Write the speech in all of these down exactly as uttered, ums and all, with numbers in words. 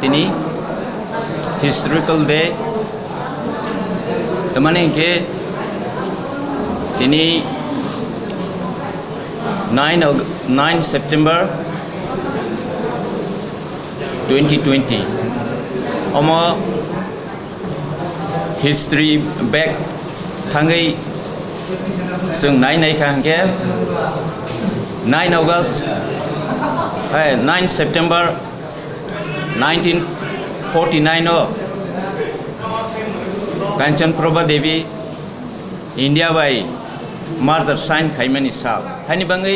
Tini historical day, tamani hwnkhe tini nine Aug-, nine September twenty twenty. Omo history back thangwi chwng nai nai kha hwnkhe nine August, eh, nine September nineteen forty-nine o Kanchan Prabha Devi India bai merger sign khaimani sal. Haini bangwi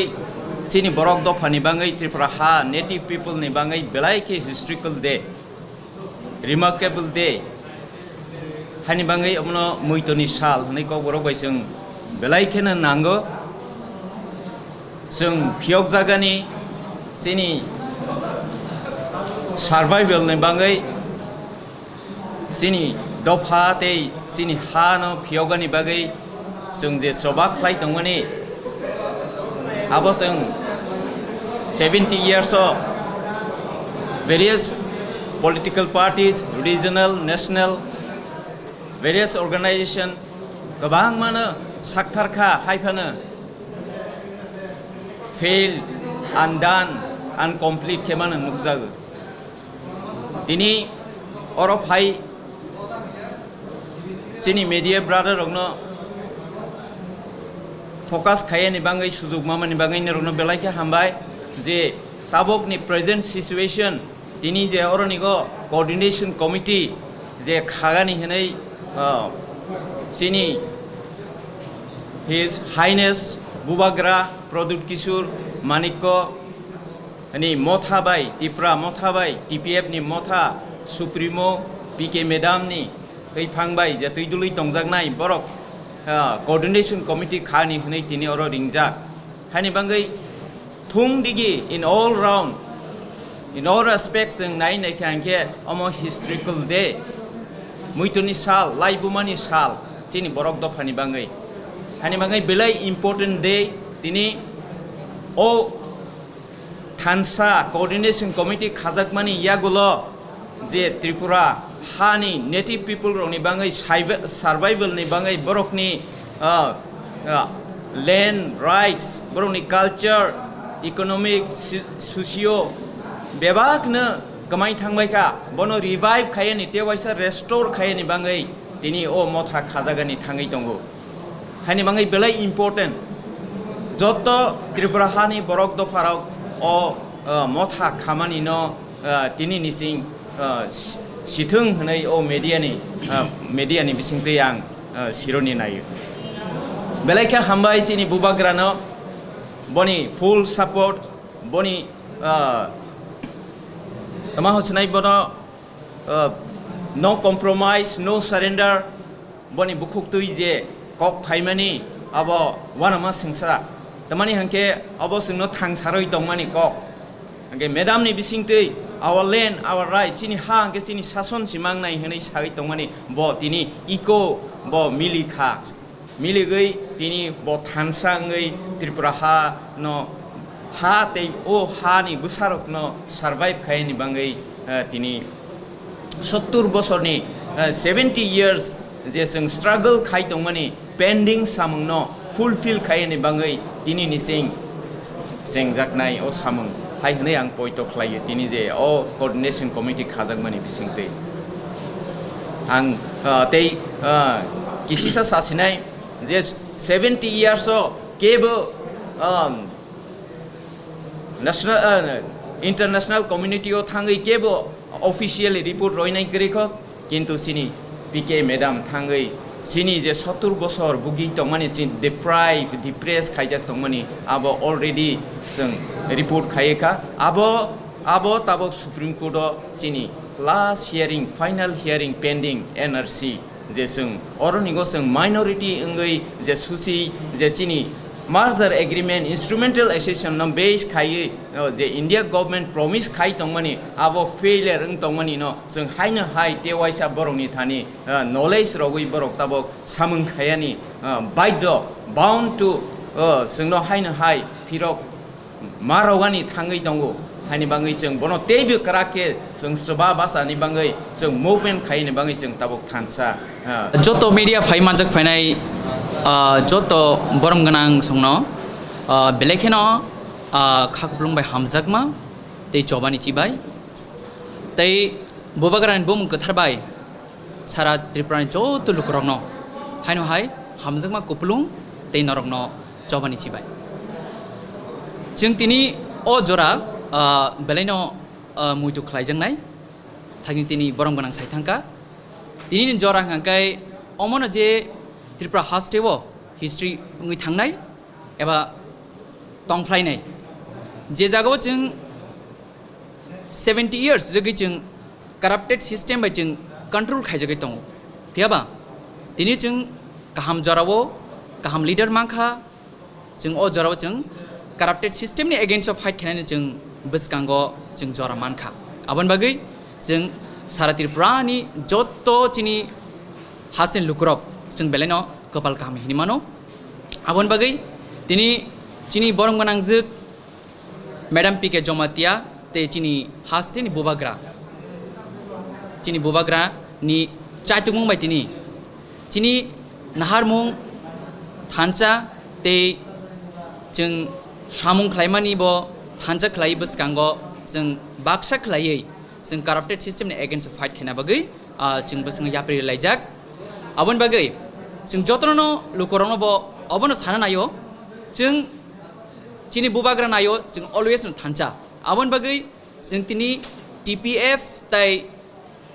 chini borok dophani bangwi Tripura ha native people ni bangwi belai khe historical day, remarkable day. Haini bangwi omono muitoni sal hwnwi kokborok bai chwng belai kheno nango. Chwng phiyokjagani chini survival ni bagwi, chini dopha tei chini ha no phiyokgani bagwi chwng je choba khlai tongmani, abo chwng seventy years o various political parties, regional, national, various organization kwbangmano sakthar kha, hai phano fail, undone, incomplete khe mano nukjago. Tini oro phai chini media brother rokno focus khaiyani bagwi, sujuk mamani bagwi norokno belai khe hambai je tabokni present situation tini je oronigo coordination committee je khagani hwnwi, ah, chini His Highness Bubagra Pradyut Kishore Manikya ni motha bai, Tipra motha bai, T P F ni motha Supremo P K Madam ni twiphang bai je twi dului tongjaknai borok, ah, coordination committee khani hwnwi tini oro ringjak. Haini bagwi thung digi in all round, in all aspects chwng nai nai kha hwnkhe omo historical day, muitoni sal, laibumani sal, chini borok dophani bagwi. Haini bagwi belai important day tini o thansa coordination committee khajakmani yagulo je Tripura hani native people rokni bagwi saiba-, survival ni bagwi borokni, ah, ah, land rights, borokni culture, economic, si-, socio bebakno kwmai thangbai kha, bono revive khaiyani tei waisa restore khaiyani bagwi tini o motha khajagani thangwi tongo. Haini bagwi belai important. Joto Tripura hani borok dopharok o, ah, motha khamani no, ah, tini nising, ah, si-, sithwng hwnwi o media ni, ah, media ni bisingtwi ang, ah, sironi naio. Belai khe hambai chini Bubagrano boni full support, boni, ah, tama hwnwi sinai bono, ah, no compromise, no surrender, boni bukhuk twi je kok phaimani abo uanama sengsa. Tamani hwnkhe abo chwngno thang sarwi tongmani kok. Hwnkhe madam ni bisingtwi our land, our right, chini ha hwnkhe chini sason si mangnai hwnwi sawi tongmani bo tini iko bo mili kha. Miligwi tini bo thansa wngwi Tripura ha no ha tei o ha ni bwsarok no survive khaini bagwi, eh, tini sottur bosorni, eh, seventy years je chwng struggle khai tongmani pending samung no fulfill khaini bagwi tini ni chwng chengjaknai o samung hai hwnwi ang poito khlaio tini je o coordination committee khajakmani bisingtwi. Ang, ah, tei, ah, kisisa sasinai je seventy years o kebo, ah, national, ah, international community o thangwi kebo officially report roinai kwrwi kho, kintu chini P K madam thangwi chini je sottur bosor bugi tongmani, chini deprive, depressed khaijak tongmani, abo already chwng report khaiwi kha. Abo, abo tabok Supreme Court o chini last hearing, final hearing pending N R C, je chwng oronigo chwng minority wngwi je susi je chini merger agreement, instrumental association no base khaiwi, o, je India government promise khai tongmani, abo failure wng tongmani no chwng haino hai tei waisa borokni thani, ah, knowledge rogwi borok tabok samung khayani, ah, baidho, bound to, ah, chwngno haino hai phirok ma rogani thangwi tongo. Haini bangwi chwng bono teibo kwrak khe chwng swba basa ni bangwi chwng movement khaini bangwi chwng tabuk thansa, ah. Joto media phai manjak phainai, ah, joto borom gwnang songno, ah, belai kheno, ah, kha kupulung bai hamjakma tei chobani chibai tei Bubagrani bumung kwthar bai sara Tripura ni joto lukurokno haino hai hamjakma kupulung tei norokno chobani chibai. Chwng tini o jora, ah, belaino, ah, muitu khlaijaknai, thangni tini borom gwnang sai thangkha. Tini ni jora hwnkha khe omono je Tripura haste o history wngwi thangnai eba tongphlainai, je jagao chwng seventy years rwgwi chwng corrupted system bai chwng control khaijagwi tongo. Phiyaba tini chwng kaham jorao kaham leader mankha, chwng o jorao chwng corrupted system ni against o fight khainani chwng bwskango chwng jora mankha. Aboni bagwi chwng sara Tripura ni jotto chini hasteni lukurok chwng belaino kwpal kaham hinwi mano. Aboni bagwi tini chini borom gwnangjwk Madam P K Jamatia tei chini hasteni bubagra, chini bubagra ni chaitungmung bai tini chini naharmung thansa tei chwng samung khlaimani bo thansa khlai bwskango chwng baksa khlaiwi chwng corrupted system ni against o fight khaina bagwi, ah, chwng bwskango yapri laijak. Aboni bagwi chwng jotono lukurokno bo obono sana naio, chwng chini bubagra naio, chwng always no thansa. Aboni bagwi chwng tini T P F tai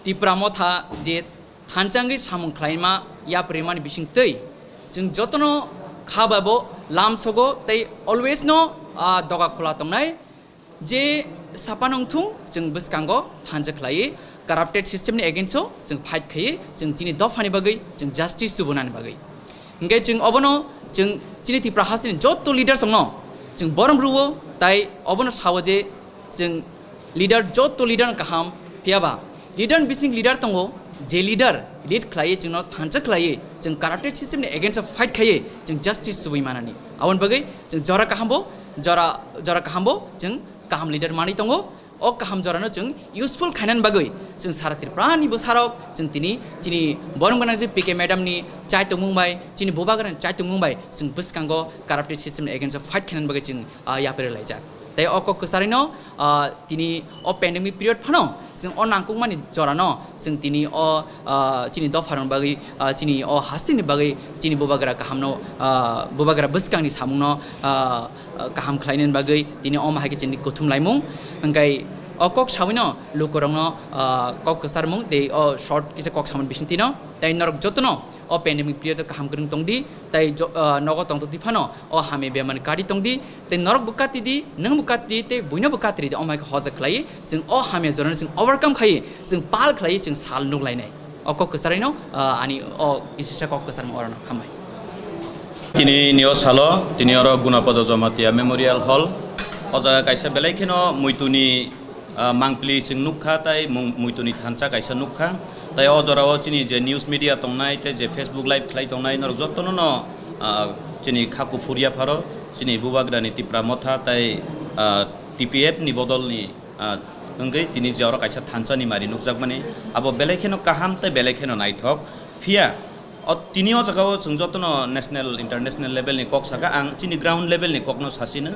Tipra Motha je thansa wngwi samung khlaima yapri mani bising twi chwng jotono kha bai bo lamsogo tei always no, ah, doga khola tongnai. Je sapa nung thung, chwng bwskango thansa khlaiwi corrupted system ni against o chwng fight khaiwi chwng chini dopha ni bagwi chwng justice tubunani bagwi. Hinkhe chwng obono chwng chini Tipra hasteni jotto leaders rokno chwng borom rwo, tai obono sao je chwng leader, jotto leader no kaham, phiyaba leader ni bising leader tongo, je leader lead khlaiwi chwngno thansa khlaiwi chwng corrupted system ni against o fight khaiwi chwng justice tubui manani. Aboni bagwi chwng jora kaham bo, jora, jora kaham bo chwng kaham leader manwi tongo. O kaham jorano chwng useful khainani bagwi chwng sara Tripura ni bwsarok chwng tini chini borom gwnang je P K madam ni chaitongmung bai, chini bubagra ni chaitongmung bai chwng bwskango corrupted system ni against o fight khainani bagwi chwng, ah, yapri laijak. Tei o kok kwcharino, ah, tini o pandemic period phano chwng o nangkukmani jorano chwng tini o, ah, chini dopharokni bagwi, ah, chini o hasteni bagwi chini bubagra kahamno, ah, bubagra bwskangni samungno, ah, ah, kaham khlainani bagwi tini omo hai khe chini kuthum laimung. Hwnkhe o kok sawino lukurokno, ah, kok kwcharmung tei o short kisa kok samani bisingtwino tei norok jotono o pandemic period o kaham kwrwng tongdi tei jo-, ah, nogo tongtokdi phano o hamya bemani kari tongdi tei norok bo kati di, nwng bo kati di tei buino bo kati ridi, omo hai khe hojak khlai chwng o hamya jorano chwng overcome khai chwng pal khlai chwng sal nuk lainai. O kok kwcharino, ah, ani o kisisa kok kwcharmung orono hambai. Tini ni o salo, tini oro Gunapada Jamatia Memorial Hall. O jaga kaisa belai kheno muituni, ah, mangpili chwng nukha, tai mung-, muituni thansa kaisa nukha. Tai o jorao chini je news media tongnai, tei je Facebook live khlai tongnai, norok jotono no, ah, chini kha kuphur yapharo, chini bubagrani Tipra Motha, tai, ah, T P F ni bodolni, ah, wngwi tini je oro kaisa thansa ni mari nukjakmani, abo belai kheno kaham tei belai kheno naithok. Phiya o tini o jagao chwng jotono national, international level ni kok saka, ang chini ground level ni kokno sasino.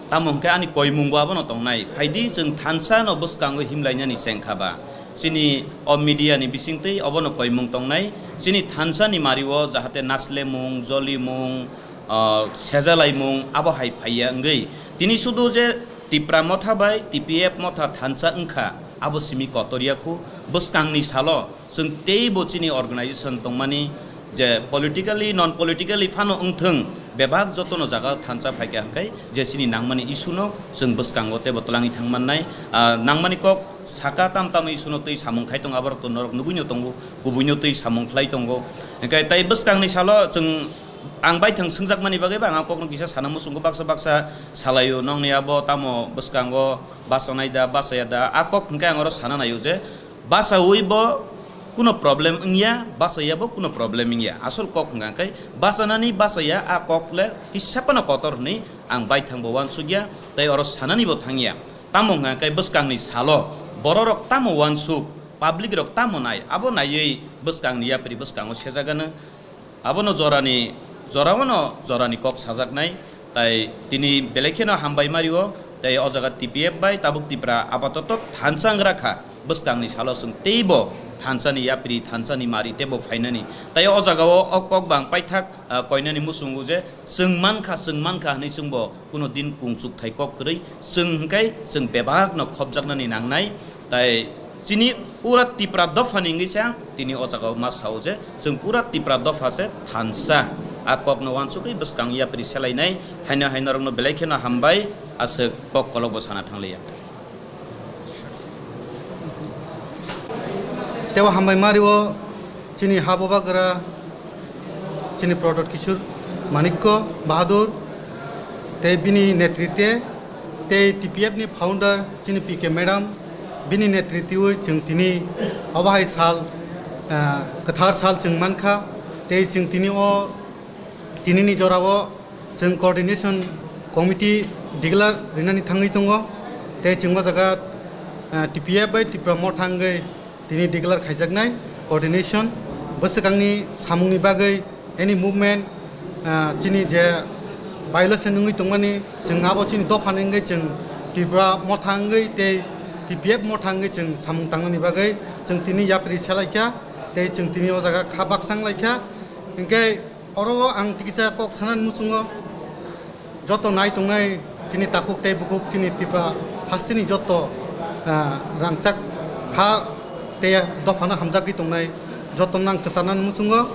Tamo hwnkhe ani koimung bo abono tongnai. Phaidi chwng thansa no bwskango himlainani chengkha ba. Chini o media ni bisingtwi obono koimung tongnai. Chini thansa ni mario jahate naslemung, jolimung, ah, sejalaimung abo hai phaiya wngwi. Tini sudu je Tipra Motha bai T P F Motha thansa wngkha, abo simi kotor ya khu. Bwskangni salo chwng teibo chini organization tongmani je politically, non politically phano wngthwng, bebak jotono jaga thansa phaikha hwnkhe je chini nangmani issue no chwng bwskango teibo twlangwi thangmannai. Ah, nangmani kok saka tam tamo issue no twi samung khai tongo, aborok to norok nugwino tongo, kubuino twi samung khlai tongo. Hwnkhe tai bwskangni salo chwng ang baithang swngjakmani bagwi ba ang a kokno kisa sana muchungo, baksa baksa salaio, nongni abo tamo bwskango bachanai da, bachaya da, a kok hwnkhe ang oro sana naio je bachaui bo kuno problem wngya, bachaya bo kuno problem wngya. Asol kok hwnkha khe bachanani bachaya a kok le kisa phano kotor hwnwi ang baithang bo uansukya, tei oro sanani bo thangya. Tamo hwnkha khe bwskangni salo bororok tamo uansuk, public rok tamo nai, abo naiwi bwskangni yapri bwskango sejagano. Abono jorani, jorao no jorani kok sajaknai, tai tini belai kheno hambai mario, tai o jaga T P F bai tabuk Tipra apatoto thansa wngrakha, bwskangni salo chwng teibo thansani yapri, thansani mari teibo phainani. Tai o jagao o kok bang paithak, ah, koinani muchungo je chwng mankha, chwng mankha hwnwi chwngbo kuno din kungchuk thai kok kwrwi chwng hwnkhe chwng bebak no khopjaknani nangnai. Tai chini pura Tipra dopha ni wngwi se ang tini o jaga o ma sao je chwng pura Tipra dopha se thansa. A kok no uansugwi bwskang yapri selainai, haino hai norok no belai kheno hambai, aswk kok kolok bo sana thangliya. Tebo hambai mario chini ha bubagra, chini Pradyot Kishore Manikya Bahadur, tei bini netritwe, tei T P F ni founder chini P K madam, bini netritwi chwng tini obo hai sal, ah, kwthar sal chwng mankha, tei chwng tini o tinini jorao chwng coordination committee declare rinani thangwi tongo, tei chwng o jaga, ah, T P F bai Tipra Motha wngwi tini declare khaijaknai coordination. Bwswkangni samungni bagwi any movement, ah, chini je violation wngwi tongmani, chwng abo chini dophani wngwi chwng Tipra Motha wngwi tei T P F Motha wngwi chwng samung tangnani bagwi chwng tini yapri selaikha, tei chwng tini o jaga kha baksa wnglaikha. Hinkhe oro o ang tikisa kok sanani muchungo, joto nai tongnai chini takhuk tei bukhuk, chini Tripura hasteni joto, ah, rangchak ha tei dophano hamjakgwi tongnai joto nang kwcharnani muchungo.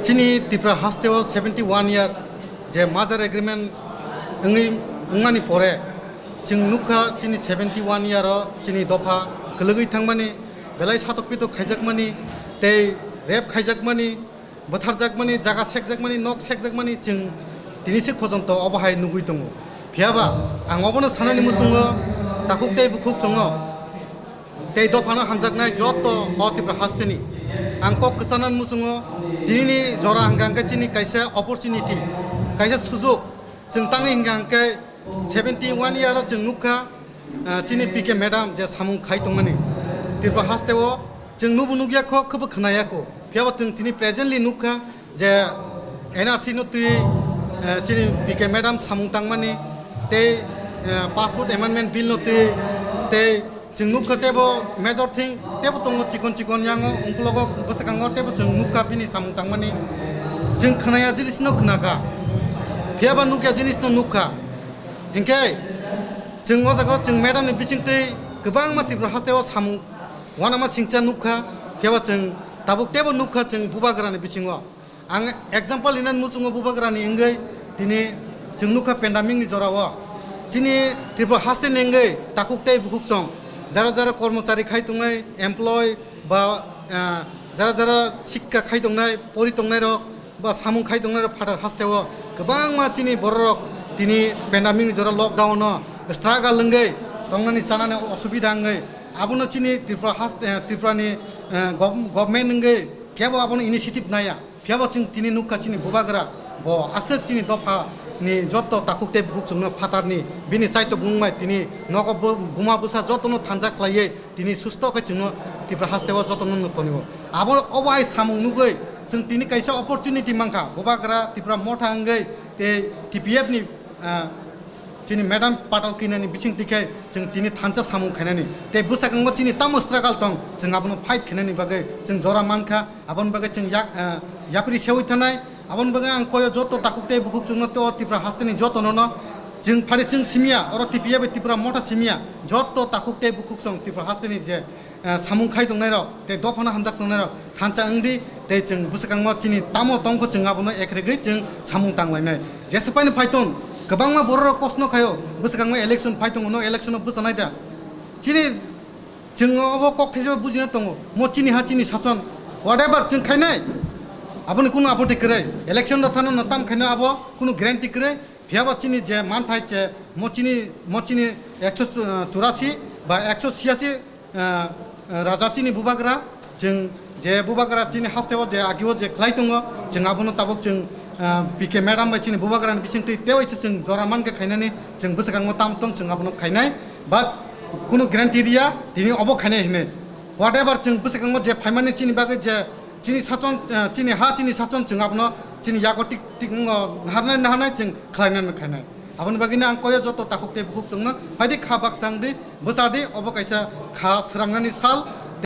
Chini Tripura hasteo seventy one year je merger agreement wngwi wngmani pore chwng nukha chini seventy one year o chini dopha kwlwgwi thangmani, belai satok pitok khaijakmani tei rape khaijakmani, bwtharjakmani, jaga sekjakmani, nok sekjakmani chwng tini sik pojonto obo hai nugwi tongo. Phiyaba ang obono sanani muchungo takhuk tei bukhuk chwngno tei dophano hamjaknai joto o Tripura hasteni ang kok kwcharnani muchungo tinini jora hwnkha hwnkhe chini kaisa opportunity, kaisa sujok chwng tangwi hwnkha hwnkhe seventy one year o chwng nukha, ah, chini P K madam je samung khai tongmani Tripura hasteo chwng nubo nukya kho, khobo khwnaya kho. Phiyaba chwng tini presently nukha je N R C no twi, eh, chini P K madam samung tangmani tei, eh, passport amendment bill no twi tei chwng nukha teibo major thing teibo tongo chikon chikon yango ungkologo bwswkango teibo chwng nukha bini samung tangmani. Chwng khwnaya jinisno khwnakha, phiyaba nukya jinisno nukha. Hinkhe chwng o jaga o chwng madam ni bisingtwi kwbangma Tripura hasteo samung uanama singcha nukha, phiyaba chwng tabuk teibo nukha chwng bubagrani bisingo. Ang example rinani muchungo bubagrani wngwi tini chwng nukha pandemic ni jorao chini Tripura hasteni wngwi takhuk tei bukhuk chwng jara jara kormochari khai tongnai, employee ba, ah, jara jara sikka khai tongnai, pori tongnairok, ba samung khai tongnairok phatar hasteo kwbangma chini bororok tini pandemic ni jora lockdown no struggle wngwi tongnani chanani osubida wngwi abono chini Tripura haste, eh, Tripura ni, eh, gov-, government wngwi kebo abono initiative naya. Phiyabo chwng tini nukha chini bubagra bo aswk chini dopha ni joto takhuk tei bukhuk chwngno phatarni bini chaitok nungmai tini nogo bu-, buma bwsa jotono thanja khlaiwi tini susto khe chwngno Tripura hasteo jotono no tonio. Abo obo hai samung nugwi chwng tini kaisa opportunity mankha, bubagra Tripura motha wngwi tei T P F ni, ah, chini madam patal kinani bising tikhe chwng tini thansa samung khainani tei bwsakangbo chini tamo struggle tong chwng abono fight khainani bagwi chwng jora mankha, aboni bagwi chwng yak, ah, yapri sewi thanai. Aboni bagwi ang koyo joto takhuk tei bukhuk chwngno tei o Tripura hasteni jotono no chwng phari chwng simiya, oro T P F bai Tripura motha simiya, joto takhuk tei bukhuk chwng Tripura hasteni je, eh, samung khai tongnairok tei dophano hamjak tongnairok thansa wngdi tei chwng bwsakangma chini tamo tongkho chwng abono ekregwi chwng samung tanglainai. Jesa paino phai tong, kwbangma bororok kosno khaio, bwsakangma election phai tongo, no election-o bwchanai da? Chini Chwng obo kok thaisa bujina tongo, mo chini ha chini sason, whatever chwng khainai, aboni kunu apoti kwrwi, election da thano no tam khainai abo kunu guarantee kwrwi, phiyaba chini je manthai che mo chini, mo chini ekso churasi ba ekso siyasi, ah, ah, raja chini bubagra, chwng je bubagra chini hasteo je agio je khlai tongo, chwng abono tabuk chwng, ah, P K madam bai chini bubagrani bisingtwi tewaisa chwng jora mankha khainani, chwng bwsakangma tam tong chwng abono khainai. But kunu guarantee riya tini obo khainai hinwi. Whatever chwng bwskango je phaimani chini bagwi je chini sachon, eh, chini ha chini sachon chwng abono chini yago tik tik wngno naharnai naharnai chwng khlainani khainai. Aboni bagwino ang koyo joto takhuk tei bukhuk chwngno phaidi kha baksa wngdi bwchadi obo kaisa kha swrangnani sal.